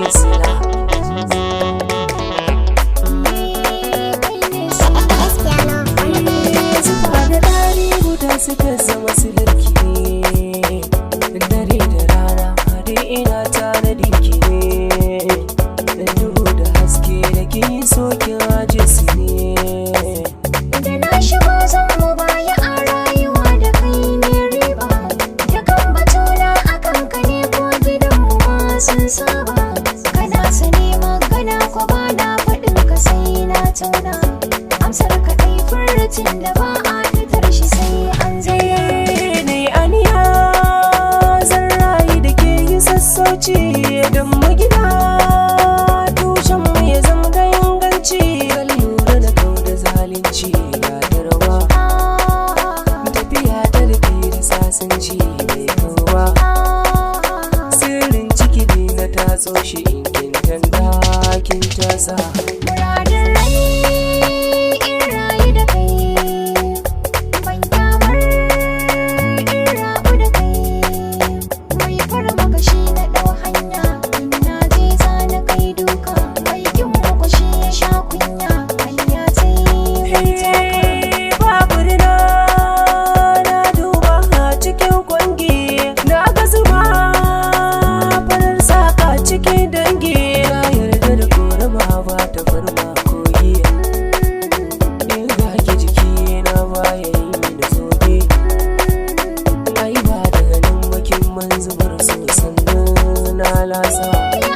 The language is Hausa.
ce sila. Zufa da dari guda suka zama silarki ne. Dare da rana dai ina tanadin ki ne. Duhu da haske da ke so kin aje su ne. Da na shigo zan mu baya a rayuwa da kai ne riba. Dukan batuna akan ka ne ko gidanmu ma sun saba. Kana sane magana ko ba na faɗin ka sai na tauna. Amsar ka ɗai furucin da ba a fitar shi sai an zauna. Ne aniya zan rayu da ke yi sassauci don mu gina tushen mu ya zama da inganci. Zan lura da kau da zalunci ga darwa, tafiya ta da ke da sasanci mai kawa. Sirrin ciki ne na tatso shi in kin tanda kin tasa. Muradin rai in rayu da kai, ban kyamar in rabu da kai. Mai farma kashi na ɗau hanya, in na je za na kai duka. Mai kin muku shi ya sha kunya, hanya ta yi mai taka. Babu rina na duba cikin kwangi, na ga zuba farar saka cikin dangi. Na yarda da korama ba ta farma kogi, in ga ki jiki na baya yi da zobe. Ai ba daga nan bakin man zubar so sannan na lasa. Ya